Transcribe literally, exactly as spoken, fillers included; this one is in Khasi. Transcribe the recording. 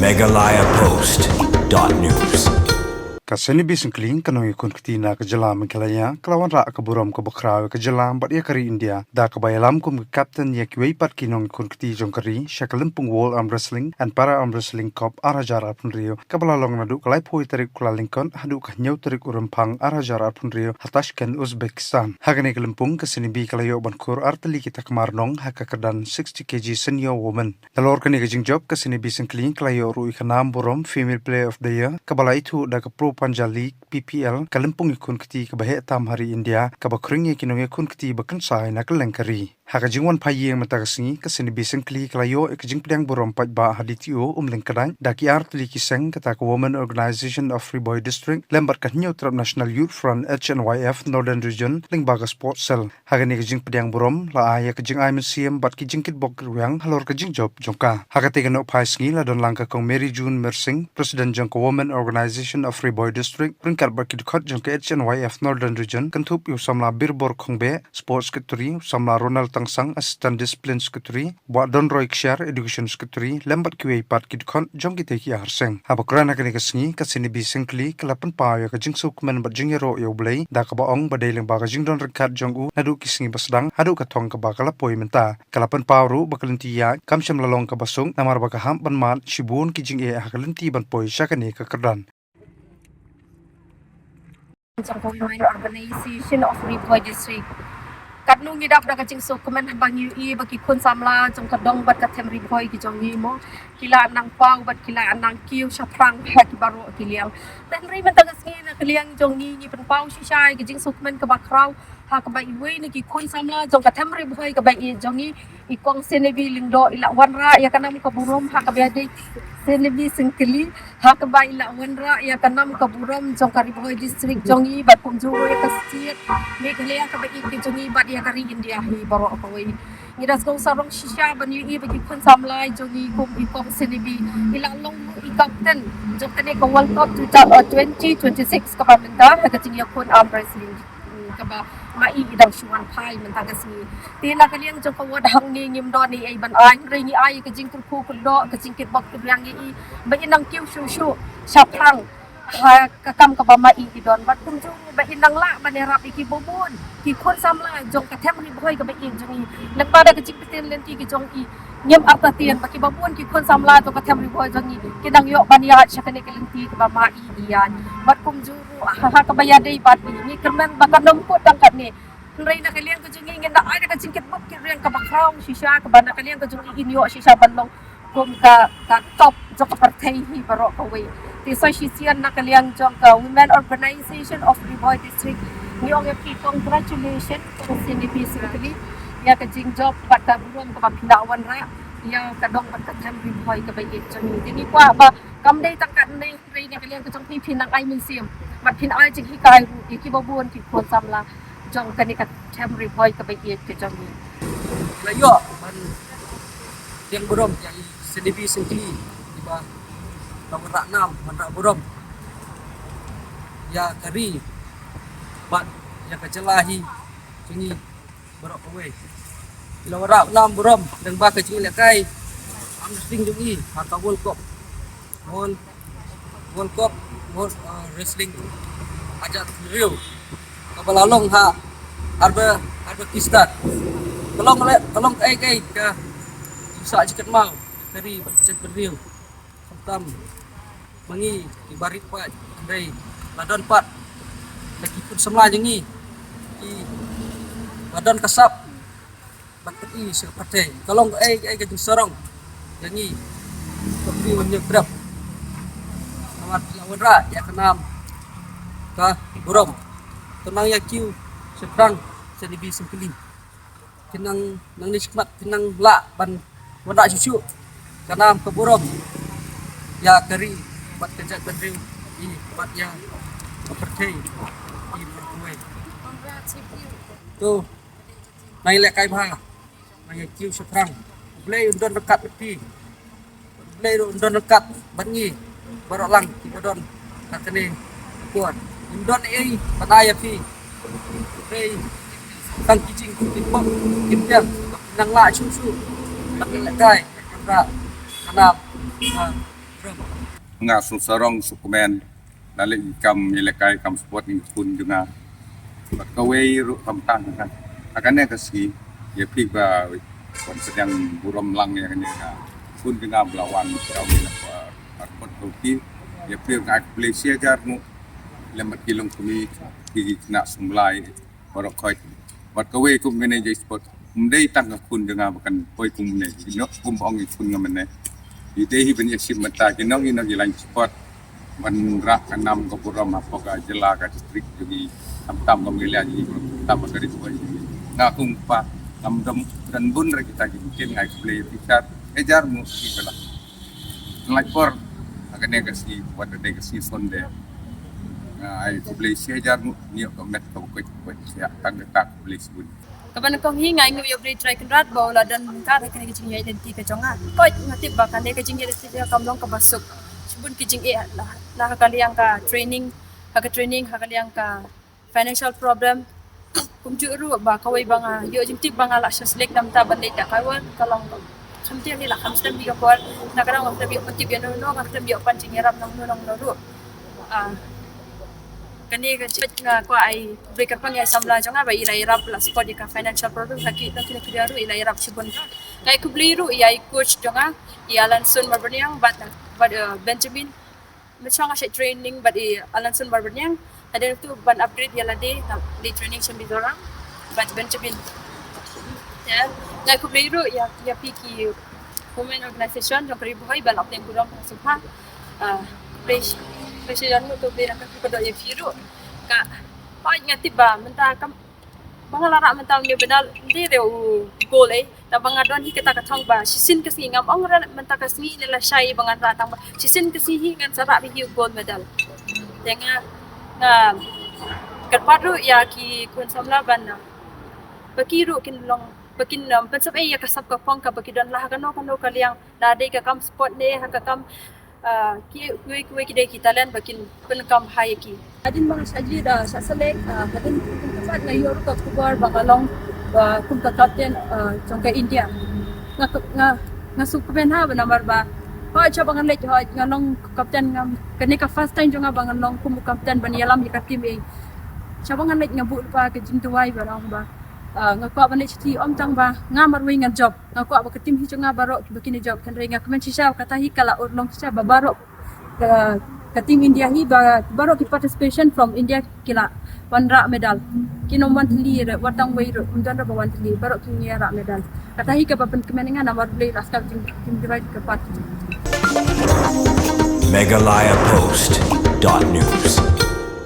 Meghalaya Post dot news. Ka Sini Bee Syngkli, ka nongïakhun kti na ka jylla Meghalaya, ka la wanrah ka burom kaba khraw ïa ka jylla bad ïa ka ri India da kaba ïalam kum ka captain ïa kiwei pat ki nongïakhun kti jong ka ri sha ka lympung World Arm Wrestling and Para Arm Wrestling Cup ar hajar arphew hynriew, kaba la long naduh ka laiphew tarik u Kyllalyngkot haduh ka hynñiew tarik u Rymphang ar hajar arphew hynriew ha Tashkent, Uzbekistan. Ha kane ka lympung, ka Sini Bee ka la ïoh ban khur ar tylli ki takma rnong ha ka kyrdan sixty K G senior women. Nalor kane ka jingjop, ka Sini Bee Syngkli ka la ïoh ruh ïa ka nam burom Female Player of the Year, kaba la ithuh da ka Pro Panja League, P P L, ka lympung ïakhun kti kaba heh tam ha ri India, kaba khring ïa ki nongïakhun kti ba kynsai na kylleng ka ri. Ha ka jingwan phai ïing mynta ka sngi, ka Sini Bee Syngkli ka la ïoh ïa ka jingpdiang burom paidbah ha D T O Umlyngkdait da ki ar tylli ki seng, kata ka Women Organisation of Ri Bhoi District lem bad ka Hynñiewtrep National Youth Front, H N Y F, Northern Region, lyngba ka Sports Cell. Ha kane ka jingpdiang burom la ai ïa ka jingai mynsiem bad ki jingkitbok kitrwiang halor ka jingjop jong ka. Ha katei ka nohphai sngi la don lang ka Kong Mary June Myrsing, President jong ka Women Organisation of Ri Bhoi District, ryngkat bad ki dkhot jong ka H N Y F Northern Region, kynthup ïa u samla Birbor Khongbeh, Sports Secretary, u samla Ronald Tangsang, Assistant Discipline Secretary, Bah Donroy Kshiar, Education Secretary, lem bad kiwei pat ki dkhot jong kitei ki ar seng. Haba kren ha kane ka sngi, ka Sini Bee Syngkli ka la pynpaw ïa ka jingsngewkmen bad jingïaroh ïa U Blei da kaba ong ba dei lyngba ka jingdon ryngkat jong u naduh ki sngi ba sdang haduh ka thong kaba ka la poi mynta. Ka la pynpaw ruh ba ka lynti ïaid kam shym la long kaba suk, namar ba ka hap ban mad shibun ki jingeh ha ka lynti ban poi sha kane ka kyrdan. Jong ka Women Organisation of Ri Bhoi District. Katno ngi dap da ka jingsngewkmen haba ngi ïohi ba ki khun samla jong ka dong bad ka them Ri Bhoi ki jong ngi mo, ki la nang paw bad ki la nang kiew shaphrang ha ki baroh ki liang. Te hynrei mynta ka sngi na ka liang jong ngi, ngi pynpaw shisha ïa ka jingsngewkmen kaba khraw ha kaba iwei na ki khun samla jong ka them Ri Bhoi kaba ïeit jong ngi, i Kong Sini Bee Lyngdoh, i la wanrah ïa ka nam ka burom ha kaba ïadei Sini Bee Syngkli, ha kaba i la wanrah ïa ka nam ka burom jong ka Ri Bhoi District jong ngi bad kumjuh ïa ka state Meghalaya kaba ïeit ka jong ngi bad ïa ka ri India hi baroh kawei. Ngi da sngewsarong shisha ban ïohi ba ki khun samla jong ngi kum i Kong Sini Bee, i la long i captain jong kane ka World Cup two thou-, uh, twenty twenty-six kaba mynta ha ka jingïakhun arm wrestling, mm, kaba ma i i dang shu wan phai mynta ka sngi. Te na ka liang jong ka ward hangne ngim don ei ei ban ai, hynrei ngi ai ka jingkyrkhu kyrdoh, ka jingkitbok kitrwiang ïa i ba i nang kiew shuh shuh shaphrang ha ka kam kaba ma i i don bad kumjuh ba i nang lah ban ïarap ïa kiba bun ki khun samla jong ka them Ri Bhoi kaba ïeit jong ngi. Lyngba da ka jingpyntip lynti ki jong i, ngim artatien ba kiba bun ki khun samla jong ka them Ri Bhoi jong ngi ki nang ïoh ban ïaid sha kane ka lynti kaba ma i i ïaid. Bad kumjuh ruh ha, ha kaba ïadei bad i, ngi kyrmen ba kan ym kut tang katne, hynrei na ka liang ka jong i ngin da ai da ka jingkitbok kitrwiang kaba khraw shisha, kaba na ka liang ka jong i in ïoh shisha ban long kum ka, ka top jong ka pyrthei hi baroh kawei. Te sa shisien na ka liang jong ka Women Organisation of Ri Bhoi District, ngi ong ïa phi congratulations Kong Sini Bee Syngkli ïa ka jingjop bad ka burom kaba phi la wanrah ïa ka dong bad ka them Ri Bhoi kaba ïeit jong ngi. Te ngi kwah ba kam dei tang katne, hynrei na ka liang ka jong phi phin nang ai mynsiem bad phin ai jinghikai ruh ïa kiba bun ki khun samla jong kane ka them Ri Bhoi kaba ïeit ka jong ngi. Ngi la ïoh ban pdiang burom ïa i Sini Bee Syngkli iba la wanrah nam wanrah burom ïa ka ri bad ïa ka jylla hi jong ngi baroh kawei. I la wanrah nam burom lyngba ka jingïalehkai arm wrestling jong i ha ka World Cup. World, World Cup, World, uh, Wrestling hajar hynriew kaba la long ha Arbe-, Uzbekistan. Ka long le, ka long kaei kaei ka jingsah jingkynmaw ka ri bad ka jaitbynriew. Khamtam ma ngi kiba rit paid, hynrei la don pat na ki khun samla jong ngi kiba don ka sap ban pyni sha ka pyrthei. Ka long kaei kaei ka jingsarong ïa ngi, ka pyrthei ban ïa trep. Namar la wanrah ïa ka nam ka burom. To nang ïa kiew shaphrang Sini Bee Syngkli. Phin nang, nangne shakhmat phin nang lah ban wanrah shuh shuh ka nam ka burom ïa ka ri bad ka jaitbynriew i bad ïa ka pyrthei i bad kawei. To nang ïalehkai bha, nang ïa kiew shaphrang. U Blei un don ryngkat bad phi. U Blei ruh un don ryngkat bad ngi baroh lang kiba don ha kane ka por. Ngim don ei ban ai ïa phi, hynrei tang ki jingkitbok kitrwiang, nang lah shuh shuh ban ïalehkai, ban wanrah ka nam ka Nga suk sarong suk kmen na leh kam ïalehkai kam sport ïa ki khun jong nga. Bad kawei ruh kam tang ha kane ka sngi ïa phi ba wan pdiang burom lang ïa kane ka khun jong nga ba la wan ka wi na ka sport ruh ki ïa phi nga khublei shihajar nguh lem bad ki longkmie ki khynnah samla baroh khoit. Bad kawei kum kane jong i sport ym dei tang ka khun jong nga ba kan poi kum ne ïa kum ba ong i khun nga mynne. I dei hi ban ïashim bynta ki nong i nong i lain sport ban rah ka nam ka burom hapoh ka jylla ka district jong i. Tam tam ka Meghalaya jong i, tam ka ri Khawai jong i. Nga kum pa ngam dom don bun ra kita ki mungkin ngai khublei shihajar nguh ki bela. Ngai por ha kane ka sngi wat dei ka sngi Sunday. Ngai khublei shihajar nguh, ngi ïoh ka met ka bukuit bukuit ïa tang ka khublei shibun. Kaba nyngkong hi nga ainguh ïa U Blei Trai Kynrad ba u la don ryngkat ha kane ka jingïaid lynti ka jong nga. Koit nga tip ba kane ka jingïaid lynti ka jong nga kam long kaba suk. Shibun ki jingeh la, la ha ka liang ka training, ha ka training, ha ka liang ka financial problem. Kumjuh ruh ba kawei ba nga ïoh jingtip ba nga lah sha select na bynta ban leit da kawei ka long kham tieng hi la kham stem hi ka por. Na ka dang ngam stem ïoh pyntip ïa no no, ngam stem ïoh pan jingïarap nong no nong no ruh. Ah, kane ka jingeh nga kwah ai khublei kyrpang ïa i samla jong nga ba i la ïarap la support ïa ka financial problem ha ki, na ki, na ki ruh i la ïarap shibun. Nga ai khublei ruh ïa i coach jong nga i Alanson Marbaniang bad, bad, eh, Benjamin. Mynshwa nga shait training bad i Alanson Marbaniang. Hadien tu ban upgrade ïa lade nga dei training sha Mizoram bad Benjamin. Ïa, nga ai khublei ruh ïa, ïa phi ki women organization jong ka Ri Bhoi ba la pynburom ha sngewbha. Ah, khublei, khublei shihajar nguh to phi na ka kyrdoh ïa phi ruh. Ka, hooid nga tip ba mynta kam ba nga la rah mynta une u medal ym dei re u gold eh. Tang ba nga don hi kata ka thong ba shisien ka sngi, ngam ong re mynta ka sngi ne lashai ba ngan rah, tang ba shisien ka sngi hi ngan sa rah hi u gold medal. Te nga, nga kyrpad ruh ïa ki khun samla ban, ah, ba ki ruh kin long, ba kin, um, pynsep ïa ka sap ka phong kaba ki don la ha kano kano ka liang, la dei ka kam sport ne ha ka kam, ah, ki, kiwei kiwei ki dei ki talent ba kin pynkam bha ïa ki. Hadien ba nga shah jied, ah, shah select, ah, hadien kynta pat nga ïoh ruh ka khubor ba nga long, ah, kum ka captain, ah, jong ka India. Nga, nga, nga sngewkmen ha ba namar ba hooid shaba ngan leit hooid nga long captain, nga, kane ka first time jong nga ba ngan long kum captain ban ïalam ïa ka team eh. Shaba ngan leit nga buh lypa ka jingduwai ba long ba, ah, nga kwah ban leit shatei, ym tang ba nga marwei ngan jop. Nga kwah ba ka team hi jong nga baroh ba kin jop, hynrei nga kmen shisha kata hi ka la urlong shisha ba baroh ka, ka team India hi ba, baroh ki participation from India ki la wanrah medal. Kin ym wan thylli re, wat tang wei ruh, ym don re ba wan thylli, baroh kin ïarah medal. Kata hi kaba pynkmen ïa nga namar U Blei la sngap jing, jingduwai ka pat. Meghalaya Post dot news.